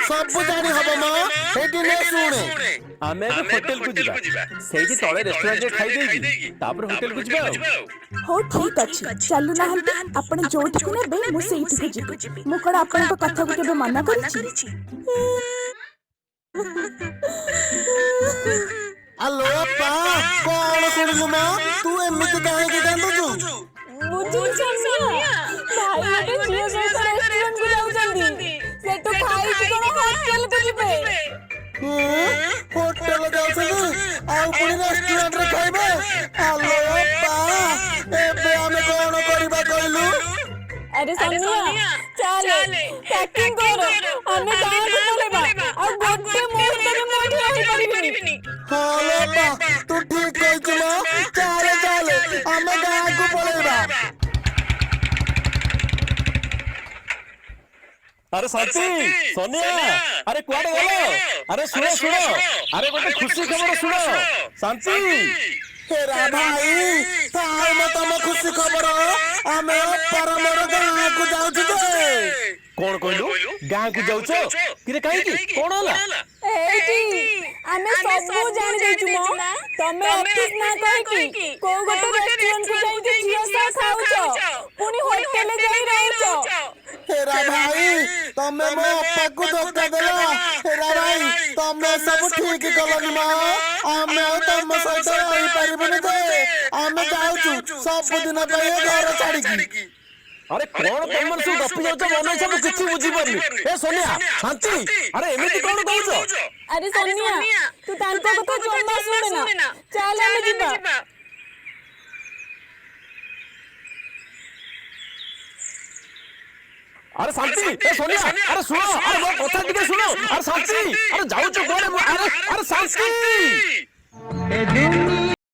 ସବୁ ଜାଣି ହବ ମ। ଏଇଠି ନେ ଶୁଣେ। ଆମେ ଏବେ ହୋଟେଲକୁ ଯିବା, ସେଇଠି ତଳେ ରେଷ୍ଟୁରାଣ୍ଟରେ ଖାଇ ଦେଇକି ତାପରେ ହୋଟେଲକୁ ଯିବା ଆଉ। ହଉ ଠିକ ଅଛି, ଚାଲୁନାହାନ୍ତି। ଆପଣ ଯୋଉଠିକୁ ନେବେ ମୁଁ ସେଇଠିକୁ ଯିବି। ମୁଁ କଣ ଆପଣଙ୍କ କଥାକୁ କେବେ ମନା କରିଛି? ଆଲୋ ଅପା, କଣ ଶୁଣିଲୁ ମ? ତୁ ଏମିତି କାହିଁକି କାନ୍ଦୁଛୁ? ବୁଝିଲୁ ସନିଆ, ଭାଇ ଗୋଟେ ଝିଅ ସହିତ ରେଷ୍ଟୁରାଣ୍ଟକୁ ଯାଉଛନ୍ତି, ସେଠୁ ଖାଇକି କଣ ହୋଟେଲକୁ ଯିବେ। ହୋଟେଲ ଯାଉଛନ୍ତି ଆଉ ପୁଣି ରେଷ୍ଟୁରାଣ୍ଟରେ ଖାଇବେ? ଆଲୋ ଅପା, ଏବେ ଆମେ କଣ କରିବା କହିଲୁ? ଆରେ ସନିଆ, ଚାଲେ ପ୍ୟାକିଂ କର, ଆମେ ଗାଁକୁ ପଳେଇବା। ଆଉ ଗୋଟେ ମୁହୂର୍ତ୍ତ ବି ମୁଁ ଏଠି ରହିପାରିବିନି। ହଁ ଲୋ ଅପା, ତୁ ଠିକ କହିଛୁ ମ। ଚାଲେ ଚାଲେ, ଆମେ ଗାଁକୁ ପଳେଇବା। ଆରେ ଶାନ୍ତି, ସନିଆ, ଆରେ କୁଆଡେ ଗଲ? ଆରେ ଶୁଣ ଶୁଣ, ଆରେ ଗୋଟେ ଖୁସି ଖବର ଶୁଣ। ଶାନ୍ତି, ହେରା ଭାଇ, ଥାଉ ମ ତମ ଖୁସି ଖବର। ଆମେ ଅପାର ମୋର ଗାଁକୁ ଯାଉଛୁ ଯେ। କଣ କହିଲୁ, ଗାଁକୁ ଯାଉଛ? କିରେ କାହିଁକି, କଣ ହେଲା? ଏଇଠି ଆମେ ସବୁ ଜାଣି ଦେଇଛୁ ମ। ତମେ ଅଫିସ ନା କହିକି କୋଉ ଗୋଟେ ରେଷ୍ଟୁରାଣ୍ଟକୁ ଯାଇକି ଝିଅ ସହ ଖାଉଛ, ପୁଣି ହୋଟେଲରେ ଯାଇ ରହୁଛ। ହେରା ଭାଇ, ତମେ ମୋ ଅପାକୁ ଧୋକା ଦେଲ। ହେରା ଭାଇ, ତମେ ସବୁ ଠିକ କଲନି ମ। ଆମେ ଆଉ ତମ ସହିତ ରହିପାରିବୁନି ଯେ। ଆମେ ଯାଉଛୁ ସବୁଦିନ ପାଇଁ ଏ ଘର ଛାଡିକି। ଆରେ କଣ ତମର ସବୁ ଗପି ଯାଉଛ ମନ ଇଚ୍ଛା, ମୁଁ କିଛି ବୁଝିପାରୁନି। ଏ ସୋନିଆ, ଶାନ୍ତି, ଆରେ ଏମିତି କଣ କହୁଛ? ଆରେ ସନିଆ, ତୁ ତାଙ୍କ କଥା ଜମା ଶୁଣେ ନା, ଚାଲ ଆମେ ଯିବା। ଆରେ ଶାନ୍ତି, ଏ ସୋନିଆ, ଆରେ ଶୁଣ, ଆରେ ମୋ କଥା ଟିକେ ଶୁଣ। ଆରେ ଶାନ୍ତି, ଆରେ ଯାଉଛ କୁଆଡେ? ଆରେ ଆରେ ଶାନ୍ତି। ଏ ଦୁନିଆ